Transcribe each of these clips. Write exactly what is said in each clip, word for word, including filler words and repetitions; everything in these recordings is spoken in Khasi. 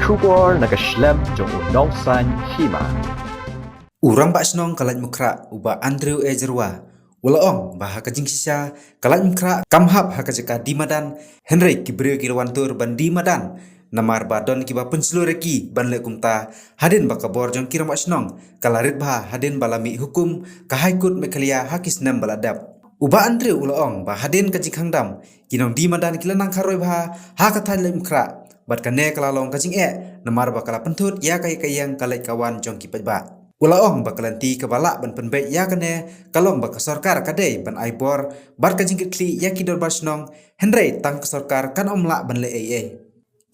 Khubor na ka shlem jong u nongsan hima. U Rangbah Shnong ka Laitumkhrah, u Bah Andrew A Jyrwa, u la ong ba ha ka jingshisha ka Laitumkhrah kam hap ha ka jaka die madan, hynrei ki briew ki la wan tur ban die madan, namar ba don kiba pynshlur ïa ki ban leh kumta, hadien ba ka bor jong ki Rangbah Shnong ka la rit bha hadien ba la mih hukum ka High Court Meghalaya ha ki snem ba la dep. U Bah Andrew u la ong ba hadien ka jingkhang dam, ki nongdie madan ki la nang kharoi bha ha ka thaiñ Laitumkhrah, bad kane ka la long ka jingeh namar ba ka la pynthut ïa ka ïing ka ïeng ka leit ka wan jong ki paidbah. U la ong ba ka lynti kaba lah ban pynbeit ïa kane ka long ba ka sorkar ka dei ban ai bor bad ka jingkitkhlieh ïa ki dorbar shnong, hynrei tang ka sorkar kan ym lah ban leh ei ei.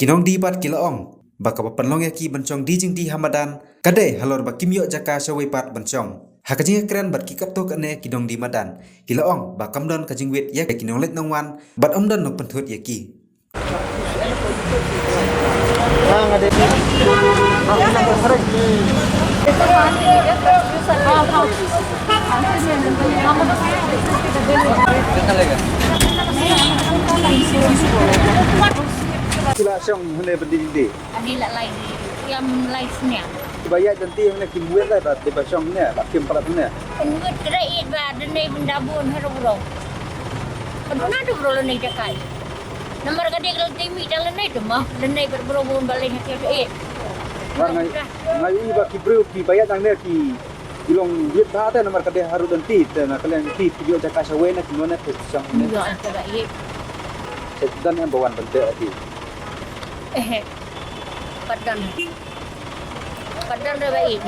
Ki nongdie pat ki la ong ba kaba pynlong ïa ki ban shong die jingdie ha madan ka dei halor ba kim ïoh jaka shawei pat ban shong. Ha ka jingkren bad ki katto katne ki nongdie madan, ki la ong ba kam don ka jingwit ïa ki nongleit nongwan bad ym don nongpynthut ïa ki. Ki la shong hangne ba die jingdie. Ani la lai, ïam lai sniang. Ba ïaid lynti hangne kim wit la, ba dei ba shong hangne, ba kim palat hangne. Pynwit kre ïeit ba dei ban da bun ha ruh ruh. Ka duna ruh ruh lane jakai. Namar ka dei ka lynti mih tang lane tu mah, lane ba ruh bun ba lane ha ïeit. Ba ngai, ngai i ba ki briew ki ba ïaid hangne ki, ki long wit bha te namar ka dei ha ruh lynti te na ka lynti ki ïoh jaka shawei na ki nonne te shong hangne. Ïoh te ba ïeit. Te dan em ba wan ban dei ati. Eh, pat dan. Pat dan da ba ïeit.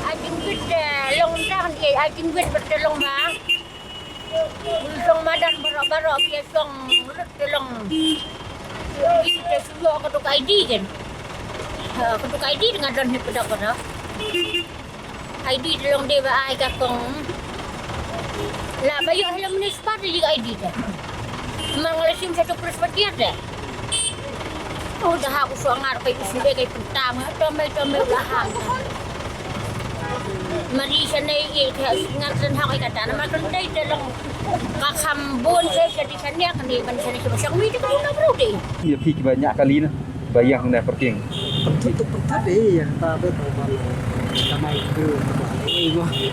Ai jingwit, eh, long dan, eh, ai jingwit ba te long ba. Long madan baroh baroh ki shong lut te long. Ïeit te shu ïoh ka duk I D kan. Ha, ka duk I D nga don hi pdok pdok. I D te long dei ba ai ka kong. La ba ïoh ha la municipal te ïoh I D te. Mar nga la shim sha tu Presbyterian te. Oh, da ha u shu ngar kai u shu dei kai pyntam ha to mai to mai u la hang. Mari shane ïeit ka ngan tren hok ïa kata namar kan dei te long ka kham bun se sha di shane ka ni ban shane ki ba shong mi te ka bun na bru de. Ïa phi ki ba ñiah kali na ba ïang na parking. Pynthut tu pynthut de ïa kata de tang ban. Ka mai tu ka mai.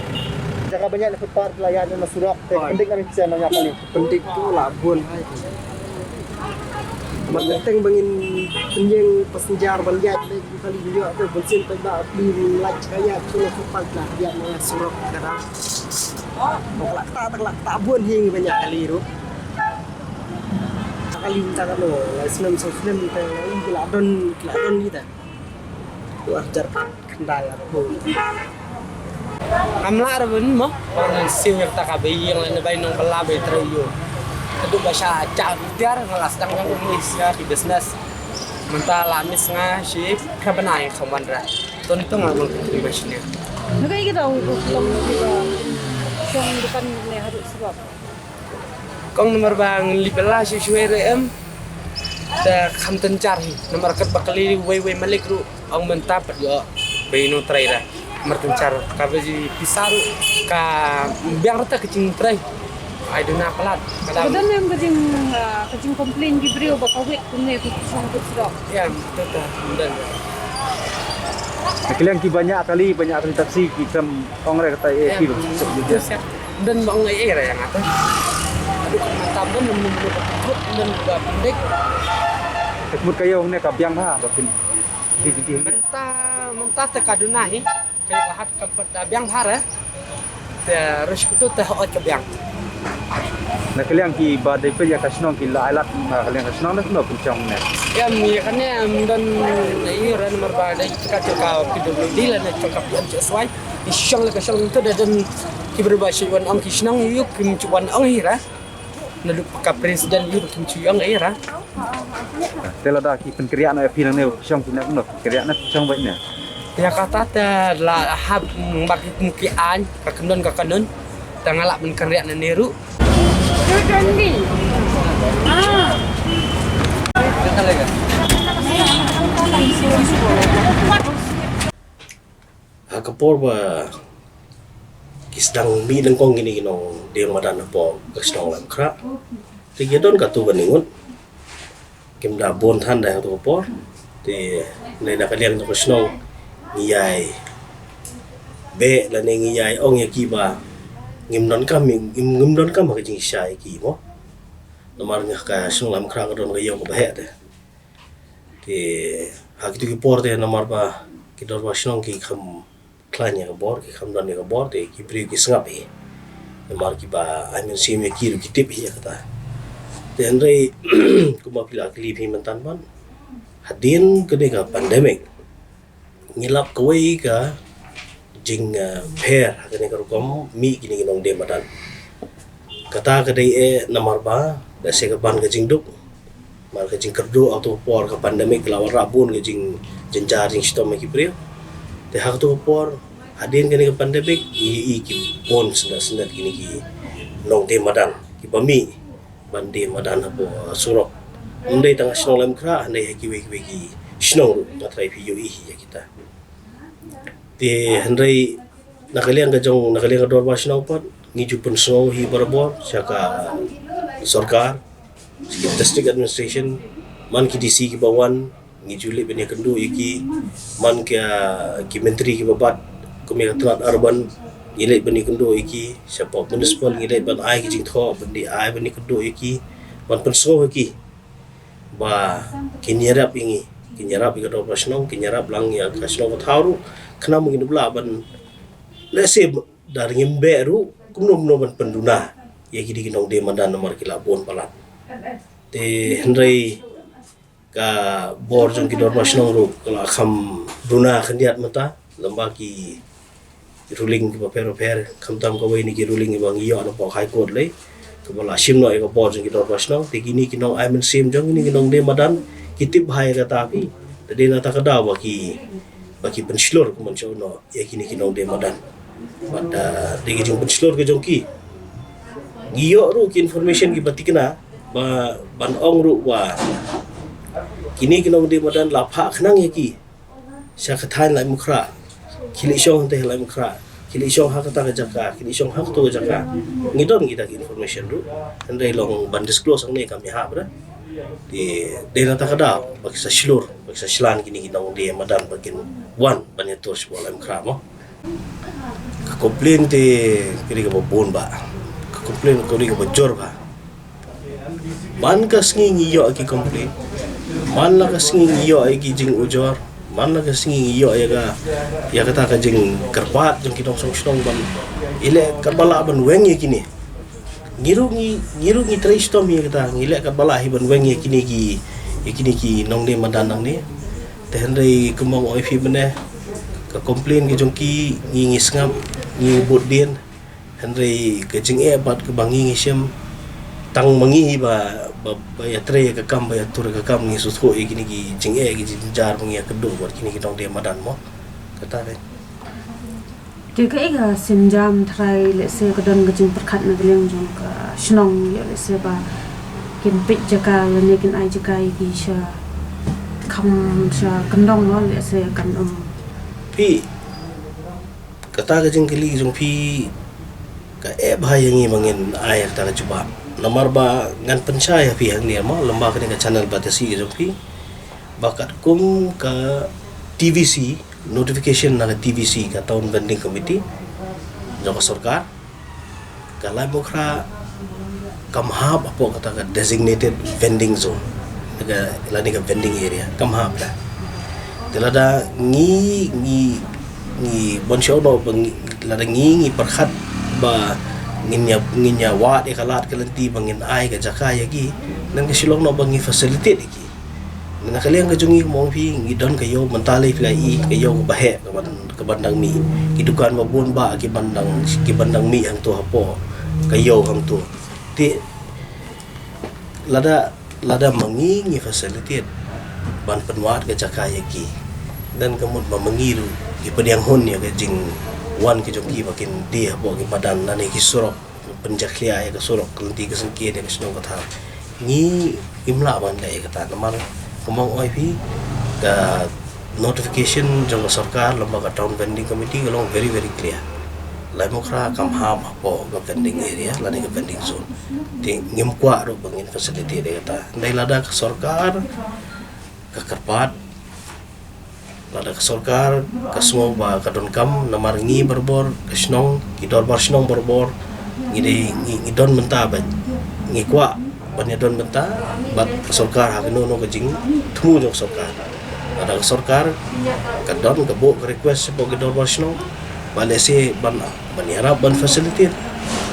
Jaka ba ñiah na footpath la ïa na surok te. Pyndik na mi chen na ñiah kali. Pyndik tu la bun hai. Mat teng ba ngin pynïeng passenger ban ïaid leh. Kali ïoh te bun sien pynda pli lait ka ïa tu la tu pat la ïa na surok ka da. Ka la ta, ka la ta bun hi ba ñiah kali ruh. Kali ta ka lo, la snem so snem te la don, la don ni ta. Tu ar jar kandai ar bun. Ngam lah ra ban mo. Ban siew ïa kata ka ba ïeng lane bai nong bala bai trei ïoh. Ka duk ba sha jak tiar nga la sdang ïa ka business, ïa ka business. Mynta la miss nga shi ka bnai kham wan ra. Ton tong nga ban ka business. Nga ka ïa ka dau ka long ka shong dukan ne haduh sebab. Kong namar ba ngi lip la shu shu re em. Te kham tynjar hi namar kat ba kali wei wei malik ruh ong mynta pat ïoh ba ïa nong trai ra. Namar tynjar ka ba ji pisa ruh ka biang rata ka jingtrai. Ai duna palat ka dam. Ka dam em ka jing, ah, ka jing complain ki briew ba ka wit kumne ka shong ka surok. Ïa, betul ta. Betul. Ka liang ki ba ñiah kali, ba ñiah kali taxi ki kam ong re kata eh ki. Ym don ba ong ei ei ra ïa nga te. Aduh, ka mata don ym nym nym ka kut don ba pyndik. Ka mut ka ïew ne ka biang bha ba pyn. Di di di. Mynta mynta te ka duna hi. Ka ïew ka hat ka pat da biang bha re. Te rush kutu te hok ka biang. Na ka liang ki ba dei pyn ïa ka shnong ki la ai lad na ka liang ka shnong ne kumno pynshong ne. Ïa mi ïa kane ym don ïa ren mar ba dei ka ka P W D lane ka P M G S Y. I shong la ka shong tu da don ki briew ba shu wan ong ki shnong ïa u kim shu wan ong hi ra. Naduh ka president ïa u kim shu ong hi ra. Te lada ki pynkynriah noh ïa phi nangne shong phi nangne, pynkynriah noh shong beit ne. Ïa kata te la hap ba ki kum ki aiñ ka kyndon ka kanun. Te nga lah pynkynriah nangne ruh. Ha ka por ba ki sdang mih nyngkong kine ki nongdie madan hapoh ka shnong Laitumkhrah. Te ki don katto katne ngut. Kim da bun than da ha kato ka por. Te na ka liang jong ka shnong ngi ïai beh lane ngi ïai ong ïa ki ba ngim donkam, ngim, ngim donkam ha ka jingshisha ïa ki mo. Namar nga ka shnong Laitumkhrah ka don ka ïew kaba heh te. Te ha kitu ki por te namar ba ki dorbar shnong ki kham khlaiñ ïa ka bor, ki kham don ïa ka bor te ki briew ki sngap hi. Namar kiba ai mynsiem ïa ki ruh ki tip hi ïa kata. Te hynrei kumba phi la kylli phi mynta ban, hadien kane ka pandemic ngi lap kawei ka jing, eh, pher ha kane ka rukom mih kine ki nongdie madan. Kata ka dei eh namar ba da se ka ban ka jingduk, namar ka jingkyrduh ha kato ka por ka pandemic la wanrah bun ka jing, jynjar jingshitom ha ki briew. Te ha kato ka por hadien kane ka pandemic ngi ïohi ki bun sngewbha sngewbha kine ki nongdie madan kiba mih ban die madan hapoh surok. Ym dei tang ha shnong Laitumkhrah, hynrei ha kiwei kiwei ki shnong ruh nga tharai phi ïohi hi ïa kita. Te hynrei na ka liang ka jong, na ka liang ka dorbar shnong pat ngi ju pynsngew hi barabor sha ka sorkar, sha ki district administration, man ki D C kiba wan ngi ju leit ban ïakynduh ïa ki, man ki, ki myntri kiba bat kum ïa ka tnat urban ngi leit ban ïakynduh ïa ki, shapoh municipal ngi leit ban ai ki jingthoh, ban dei ai ban ïakynduh ïa ki, ban pynsngew ïa ki ba kin ïarap ïa ngi, kin ïarap ïa ka dorbar shnong, kin ïarap lang ïa ka shnong ka thaw ruh, khnang ba ngin ym lah ban, lehse da ngim beh ruh kumno kumno ban pynduna ïa kine ki nongdie madan namar ki la bun palat. Te hynrei ka bor jong ki dorbar shnong ruh ka la kham duna khyndiat mynta, lem bad ki ruling kiba pher pher, khamtam kawei na ki ruling kiba ngi ïoh napoh High Court lei, kaba la shim noh ïa ka bor jong ki dorbar shnong. Te kine ki nong ai mynsiem jong kine ki nongdie madan ki tip bha ïa kata phi. Te dei na kata ka daw ba ki, ba ki pynshlur kumno shuh noh ïa kine ki nongdie madan. Bad, ah, dei ki jingpynshlur ki jong ki. Ngi ïoh ruh ki information kiba thikna ba ban ong ruh ba kine ki nongdie madan la phah khnang ïa ki sha ka thaiñ Laitumkhrah. Ki leit shong hangtei ha Laitumkhrah, ki leit shong ha kata ka jaka, ki leit shong ha kato ka jaka. Ngi don kita ki information ruh. Hynrei long ban disclose hangne kam ïahap re. Te dei na kata ka daw ba ki sa shlur, ba ki sa shlan kine ki nongdie madan ba kin wan ban ïatur shapoh Laitumkhrah mo. Ka complain te ka dei kaba bun bha. Ka complain ka dei kaba jur bha. Man ka sngi ngi ïoh ki complain, man la ka sngi ngi ïoh ïa ki jingujor, man la ka sngi ngi ïoh ïa ka, ïa kata ka jingkyrpad jong ki nongshong shnong ban ïaleh katba lah ban weng ïa kine. Ngi ruh ngi, ngi ruh ngi trei shitom ïa kata, ngi leh katba lah hi ban weng ïa kine ki, ïa kine ki nongdie madan nangne. Te hynrei kumba nga ong ïa phi mynne, ka complain ka jong ki ngi, ngi sngap, ngi bud dien. Hynrei ka jingeh bad kaba ngi ngi shem, tang ma ngi hi ba, ba, ba ïatrei ïa ka kam, ba ïatur ïa ka kam, ngi sngewthuh ïa kine ki jingeh, ki jingjynjar ba ngi ïakynduh bad kine ki nongdie madan mo. Kata ka. Te kaei ka sienjam tharai lehse ka don ka jingpyrkhat na ka liang jong ka shnong ïa lehse ba kin peit jaka lane kin ai jaka ïa ki sha kham sha kyndong mo lehse kan ym. Phi, kata ka jingkylli jong phi ka eh bha ïa ngi ba ngin ai kata ka jubab. Namar ba ngan pynshai ha phi hangne mo, lem bad kane ka channel Batesi ka jong phi. Ba katkum ka T V C, notification na ka T V C, ka Town Vending Committee jong ka sorkar, ka Laitumkhrah kam hap hapoh kata ka designated vending zone, ka, lane ka vending area, kam hap da. Te lada ngi, ngi, ngi ban shu ong ba ngi, lada ngi, ngi pyrkhat ba ngin ïa, ngin ïa wad ïa ka lad ka lynti ba ngin ai ka jaka ïa ki, ngan ka shu long noh ba ngi facilitate ïa ki. Na ka liang ka jong ngi, kumba ong phi, ngi don ka ïew, mynta lei phi la i ka ïew kaba heh, kaban, kaban dang mih. Ki dukan ba bun bha kiban dang, kiban dang mih hangto hapoh ka ïew hangto. Te lada, lada ma ngi ngi facilitate ban pynwad ka jaka ïa ki, ngan ka mut ba ma ngi ruh ngi pdiang hun ïa ka jingwan ka jong ki ba kin die hapoh ki madan lane ki surok, pynjakhlia ïa ka surok ka lynti ka syngkien ïa ka shnong ka thaw. Ngi, ngim lah ban leh ïa kata namar kumba ong ïa phi, ka notification jong ka sorkar lem bad ka Town Vending Committee ka long very, very clear. Laitumkhrah kam hap hapoh ka vending area lane ka vending zone. Te ngim kwah ruh ba ngin facilitate ïa kata. Hynrei lada ka sorkar ka kyrpad, Lada ka sorkar ka sngew ba ka donkam, namar ngi barabor ka shnong, ki dorbar shnong barabor ngi dei, ngi, ngi don bynta ba ngi kwah ban ïadon bynta bad ka sorkar ha kano kano ka jingthmu jong ka sorkar. Lada ka sorkar ka don ka buh ka request shapoh ki dorbar shnong ba lehse ban, ban ïarap ban facilitate,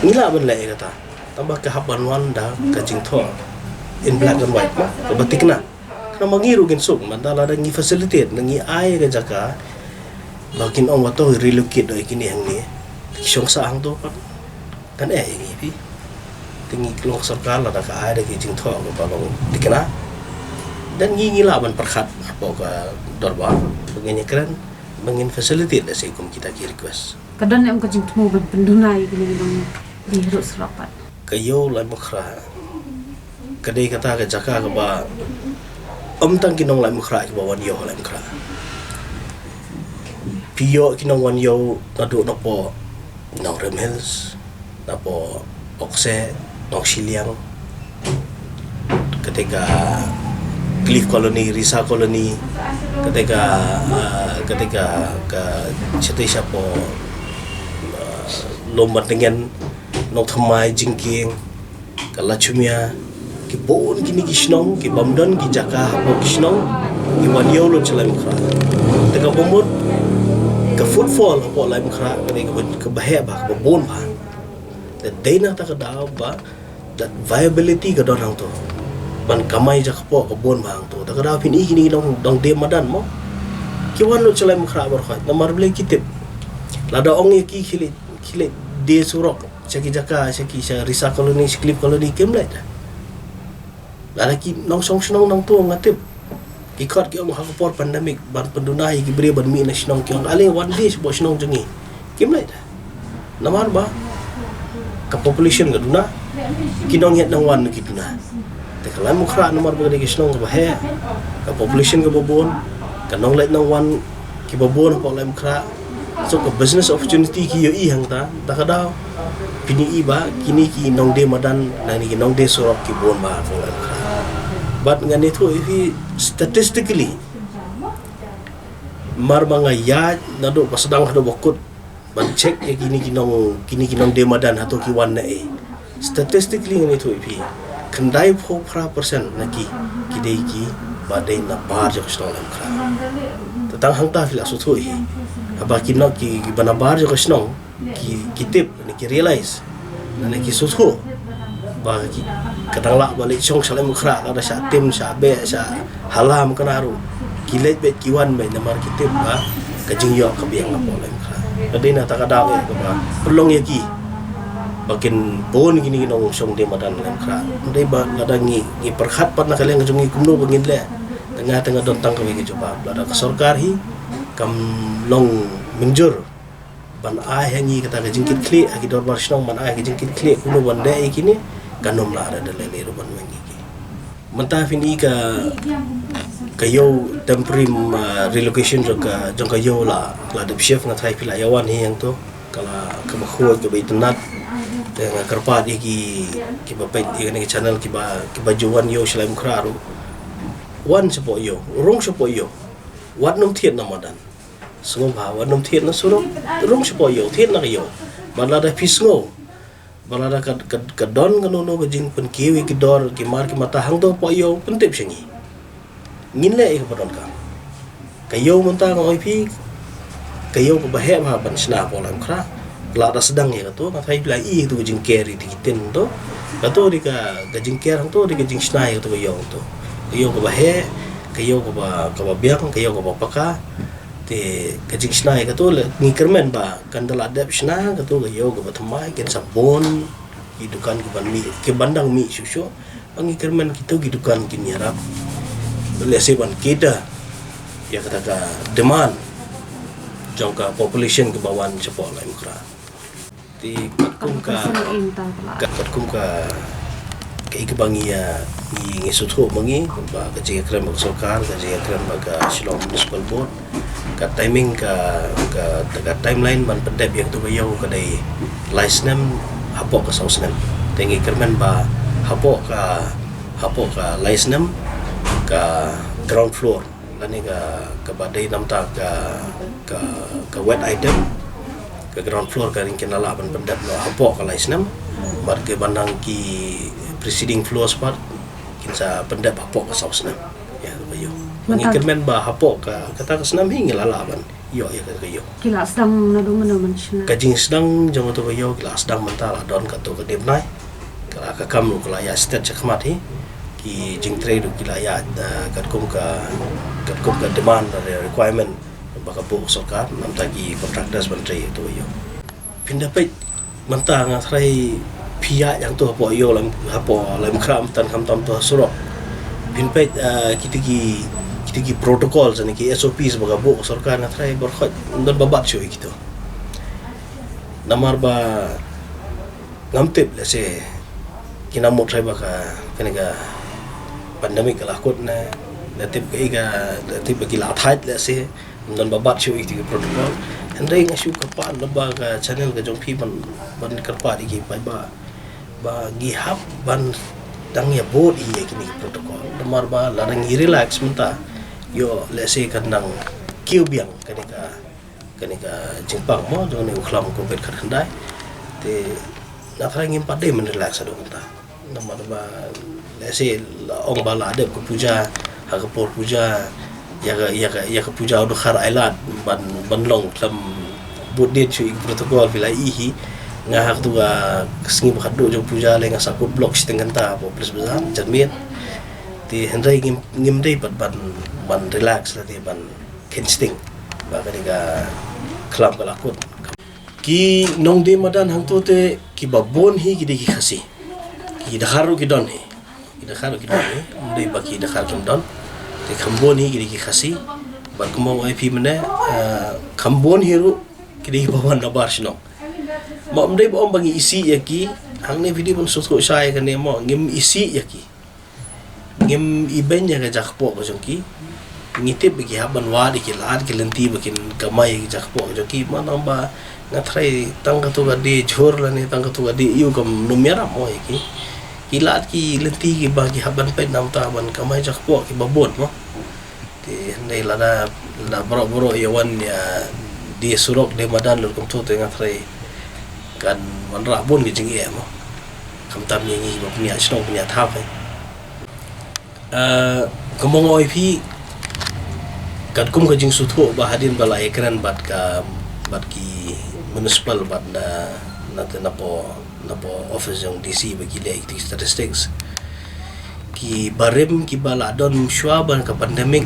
ngi lah ban leh ïa kata. Tangba ka hap ban wan da ka jingthoh in black and white, ma, kaba thikna. Khnang ba ngi ruh ngin suk, mynta lada ngi facilitate, ngi ai ka jaka ba kin ong ba to relocate noh ïa kine hangne, ki shong sah hangto pat, kan eh ïa ngi phi. Te ngi long sorkar, lada ka ai da ki jingthoh kaba long thikna, dan ngi, ngi lah ban pyrkhat hapoh ka dorbar ba ngin ïakren, ba ngin facilitate da se kum kita ki request. Ka don em ka jingthmu ban pynduna ïa kine ki nongdie surok pat? Ka ïew Laitumkhrah ka dei kata ka jaka kaba ym tang ki nong Laitumkhrah kiba wan ïew Laitumkhrah. Phi ïoh ki nong wan ïew naduh napoh Nongrim Hills, napoh Okseh, Nongshiliang, kata ka Cliff Colony, Risa Colony, kata ka, ah, kata ka, ka, shatei shapoh, ah, Lum Ban Tyngen, Nongthymmai, Jingkieng, ka Lachumia, ki bun kine ki shnong, ki bym don ki jaka hapoh ki shnong, ki wan ïew lut sha Laitumkhrah. Te kaba mut ka footfall hapoh Laitumkhrah ka dei kaba, kaba heh bha, kaba bun bha. Te dei na kata ka daw ba that viability ka don hangto ban kamai jakpoh ka bun bha hangto. Te ka daw phin i kine ki nong, nongdie madan mo, ki wan lut sha Laitumkhrah baroh khoit, namar balei ki tip. Lada ong ïa ki, ki leit, ki leit die surok sha ki jaka, sha ki, sha Risa Colony, sha Cliff Colony, kim leit. Lada ki nongshong shnong nangto nga tip ki khot ki ong ha ka por pandemic ban pynduna ïa ki briew ban mih na shnong, ki ong ale wan die shapoh shnong jong ngi. Kim leit. Namar ba ka population ka duna, ki nongïaid nongwan ki duna. Te ka Laitumkhrah namar ba ka dei ka shnong kaba heh, ka population kaba bun, ka nongleit nongwan kiba bun hapoh Laitumkhrah. So ka business opportunity ki ïohi hangta, ta ka daw phin i ba kine ki nongdie madan lane ki nongdie surok ki bun bha hapoh Laitumkhrah. Bad ngan ïathuh ïa phi statistically, mar ba nga ïaid naduh ba sdang haduh ba kut ban check ïa kine ki nong, kine ki nongdie madan hato ki wan na ei. Statistically ngan ïathuh ïa phi, khyndaiphew phra percent na ki, ki dei kiba dei na bar jong ka shnong Laitumkhrah. Te tang hangta phi la sngewthuh hi. Haba ki nong ki, kiba na bar jong ka shnong ki, ki tip ne ki realize ne ki sngewthuh ba ki, ka tang lah ba leit shong sha Laitumkhrah, lada shah tim, shah beh, shah hala, mynta ruh ki leit beit, ki wan beit namar ki tip ba ka jingïoh ka biang hapoh Laitumkhrah. Ka dei na kata ka daw ïa kaba pynlong ïa ki ba kin bun kine ki nongshong die madan Laitumkhrah. Ka dei ba lada ngi, ngi pyrkhat pat na ka liang ka jong ngi kumno ba ngin leh, te nga, te nga don tang kawei ka jubab. Lada ka sorkar hi kam long mynjur ban ai ha ngi kata ka jingkit khlieh, ha ki dorbar shnong ban ai ka jingkit khlieh kumno ban leh ïa kine, kan ym lah re da lei lei ruh ban weng ïa ki. Mynta phin i ka, ka ïew temporary, ah, relocation jong ka, jong ka ïew la, la dep shift, nga tharai phi la ïa wan hi hangto. Ka la kaba khuid, kaba itynnad. Te nga kyrpad ïa ki, kiba peit ïa kane ka channel, kiba, kiba ju wan ïew sha Laitumkhrah ruh, wan shapoh ïew, rung shapoh ïew. Wat nym thied na madan. Sngewbha wat nym thied na surok, rung shapoh ïew, thied na ka ïew. Bad lada phi sngew ba lada ka, ka, ka don kano kano ka jingpynkiew ïa ki dor, ki mar ki mata hangto hapoh ïew, pyntip sha ngi. Ngin leh ïa kaba donkam. Ka ïew mynta nga ong ïa phi, ka ïew kaba heh bha ban shna hapoh Laitumkhrah. Lada sdang ïa kato, nga tharai phi la i ïa kato ka jingker ïa ki tin to. Kato dei ka, ka jingker hangto, dei ka jingshna ïa kato ka ïew hangto. Ka ïew kaba heh, ka ïew kaba, kaba biang, ka ïew kaba paka. Te ka jingshna ïa kato leh ngi kyrmen ba kan da la dep shna kato ka ïew kaba thymmai, kin sa bun ki dukan ki ban mih, ki ban dang mih shuh shuh. Ba ngi kyrmen kito ki dukan kin ïarap, lehse ban cater ïa kata ka demand jong ka population kaba wan shapoh Laitumkhrah. Te katkum ka, ka, katkum ka, kaei kaba ngi ïa, ngi, ngi sngewthuh ma ngi ba ka jingïakren bad ka sorkar, ka jingïakren bad ka Shillong Municipal Board, ka timing, ka, ka, ka timeline ban pyndep ïa kato ka ïew ka dei lai snem hapoh ka saw snem. Te ngi kyrmen ba hapoh ka, hapoh ka lai snem ka ground floor Lane ka, kaba dei namta ka, ka, ka wet item, ka ground floor ka ring kin lah ban pyndep noh hapoh ka lai snem. Bad ka ban nang ki preceding floors pat kin sa pyndep hapoh ka saw snem. Ïa, ba ïoh. Ngi kyrmen ba hapoh ka, kata ka snem hi ngi lah lah ban ïoh ïa ka, ka ïoh. Ki la sdang naduh mynno mynshwa? Ka jingsdang jong kato ka ïoh ki la sdang mynta, la don kato ka dei bnai. Ka la, ka kam ruh ka la ïa stet shakhmat hi. Ki jingtrei ruh ki la ïa, eh, katkum ka, katkum ka demand, eh, requirement ba ka buh sorkar, namta ki contractors ban trei kato ka ïoh. Phin da peit mynta nga tharai phi ïaid hangto hapoh ïoh Laitumkhrah, mynta khamtam to surok. Phin peit, eh, kita ki, kita ki protocol, ne ki S O Ps ba ka buh sorkar, nga tharai baroh khoit ym don ba bat shuh ïa kito. Namar ba ngam tip lehse kin ym mut tharai ba ka, kane ka pandemic ka la kut ne, da tip ka i ka, da tip ba ki la thait lehse. Ym don ba bat shuh ïa ki protocol. Hynrei nga shu kyrpad lyngba ka channel ka jong phi ban, ban kyrpad ïa ki paidbah ba ngi hap ban dang ïa bud ïa kine ki protocol. Namar ba lada ngi relax mynta, ïoh lehse kan dang kiew biang kane ka, kane ka jingpang mo jong kane u khlam covid khatkhyndai. Te nga tharai ngim pat dei ban relax haduh mynta. Namar ba lehse la ong ba la dep ka puja, ha ka por puja, ïa ka, ïa ka, ïa ka puja u dkhar ai lad ban, ban long khlem bud dien shuh ïa ki protocol, phi la i hi. Nga ha kato ka sngi ba khatduh jong puja lei nga sa kut block shiteng kynta hapoh Police Bazar janmiet. Te hynrei ngim, ngim dei pat ban, ban relax lane ban kheiñ shiteng ba kane ka khlam ka la kut. Ki nongdie madan hangto te kiba bun hi ki dei ki Khasi. Ki dkhar ruh ki don hi. Ki dkhar ruh ki don hi. Ym dei ba ki dkhar kim don. Te kham bun hi ki dei ki Khasi. Bad kumba ong ïa phi mynne, eh, kham bun hi ruh ki dei kiba wan nabar shnong. Mo ym dei ba ong ba ngi isih ïa ki. Hangne video ban sngewthuh shai kane mo ngim isih ïa ki. Ngim ibeiñ ïa ka jakpoh ka jong ki. Ngi tip ba ki hap ban wad ïa ki lad ki lynti ba kin kamai ïa ka jakpoh ka jong ki. Namar ba nga tharai tang kato ka die jhur lane tang kato ka die ïew kam nym ïarap mo ïa ki. Ki lad ki lynti kiba ki hap ban peit namar ban kamai jakpoh kiba bun mo. Te hynrei lada, lada baroh baroh ïa wan ïa die surok die madan lut kumto te nga tharai kan wanrah bun ki jingeh mo. Khamtam ïa ngi ba pynïaid shnong pynïaid thaw. Eh, kumba nga ong ïa phi, katkum ka jingsngewthuh ba hadien ba la ïakren bad ka, bad ki municipal bad na, na, napoh, napoh office jong D C ba ki leh ïa ki statistics. Ki barim kiba la don shuwa ban ka pandemic,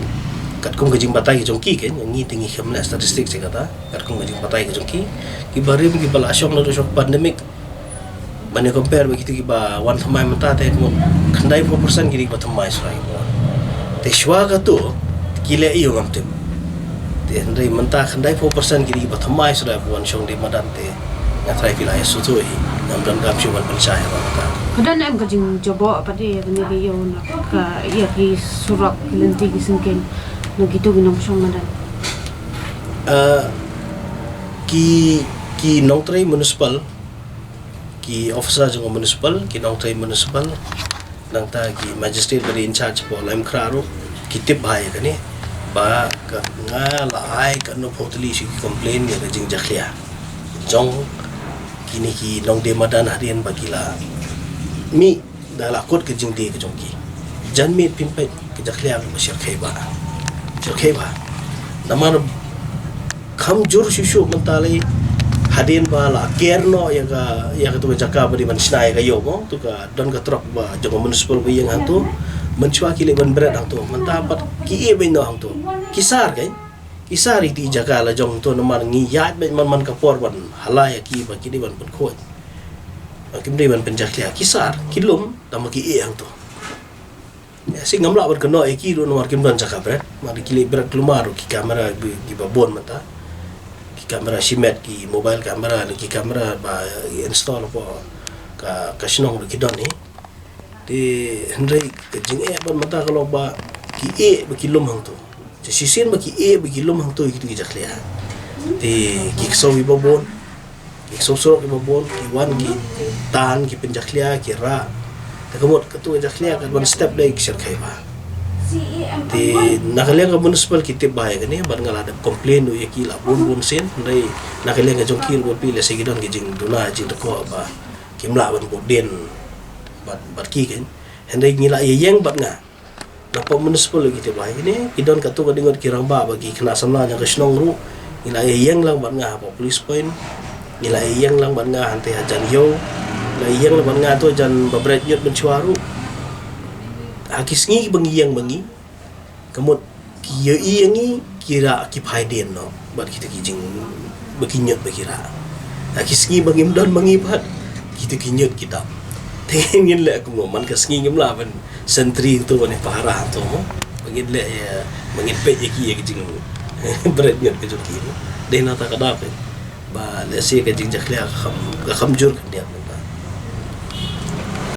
katkum ka jingbatai ka jong ki, kan ngi te ngi khlem leh statistics ïa kata, katkum ka jingbatai ka jong ki, ki barim kiba la shong naduh shuwa pandemic, ban ïa compare bad kito kiba wan thymmai mynta te, khyndai phew percent ki dei kiba thymmai shuwa kiba wan. Te shuwa kato ki leh ïa u ngam tip. Te hynrei mynta khyndai phew percent ki dei kiba thymmai shuwa kiba wan shong die madan te. Nga tharai phi la ïa sngewthuh hi, ngam don kam shuh ban pynshai ha kata. Ka don em ka jingjaboh pat ïa kane ka ïew na ka, ïa ki surok, ki lynti, ki syngkien na kito ki nongshong madan? Eh, ki, ki nongtrei municipal, ki officer jong municipal, ki nongtrei municipal, nangta ki magistrate ba dei in charge hapoh Laitumkhrah ruh ki tip bha ïa kane, ba ka, nga la ai katno phew tylli shi ki complain ïa ka jingjakhlia jong kine ki nongdie madan hadien ba ki la mih da la kut ka jingdie ka jong ki. Janmiet phin peit ka jakhlia kaba shyrkhei bha. Shyrkhei bha. Namar kham jur shuh shuh mynta lei, hadien ba la ker noh ïa ka, ïa kato ka jaka ba dei ban shna ïa ka ïew mo, to ka don ka trok ba jong ka municipal ba ïeng hangto. Mynshuwa ki leh ban bret hangto, mynta pat ki ïeh beit noh hangto. Ki sar, kan? Ki sar ïa kito ki jaka la jong to, namar ngi ïaid beit man man ka por ban hala ïa ki ba ki dei ban pynkhuid. Kim dei ban pynjakhlia, ki sar, ki lum, tang ba ki ïeh hangto. Ïa, shi ngam lah ban kynnoh ïa ki ruh namar kim don jaka bret. Mar ki leh bret kulmar ruh ki kamera ki, kiba bun mynta. Ki kamera shimet, ki mobile camera, ki kamera ba install hapoh ka, ka shnong ruh ki don hi. Te hynrei ka jingeh ban mynta ka long ba ki ïeh ba ki lum hangto. Te shisien ba ki ïeh ba ki lum hangto ïa kito ki jakhlia, te ki ksew kiba bun, ki ksew surok kiba bun, ki wan ki tan, ki pynjakhlia, ki rah. Te ka mut kato ka jakhlia ka wan step dei ki shyrkhei bha. Te na ka liang ka municipal ki tip bha ïa kane, bad nga la dep complain ruh ïa ki la bun bun sien, hynrei na ka liang ka jong ki ruh phi lehse ki don ki jingduna jingdakho ba kim lah ban bud dien bad, bad ki kein. Hynrei ngi la ïeng bad nga. Na pop municipal ki tip bha ïa kane, ki don katto katne ngut ki rangbah bad ki khynnah samla jong ka shnong ruh. Ngi la ïeng lang bad nga ha police point. Ngi la ïeng lang bad nga hangtei hajan ïew. Ngi la ïeng lang bad nga to jan ba bret ñiut mynshuwa ruh. Ha ki sngi ba ngi ïeng ma ngi, ka mut ki ïohi ïa ngi ki rah ki phai dien noh bad kita ki jing ba ki ñiut ba ki rah. Ha ki sngi ba ngim don ma ngi pat, kita ki ñiut ki dap. Te ngin leh kumno, man ka sngi ngim lah ban sentri to, ban pahara to mo. Ba ngin leh ïa, ba ngin peit ïa ki ïa ki jing bret ñiut ka jong ki mo. Dei na ta ka daw peit ba lehse ka jingjakhlia ka kham, ka kham jur khyndiat.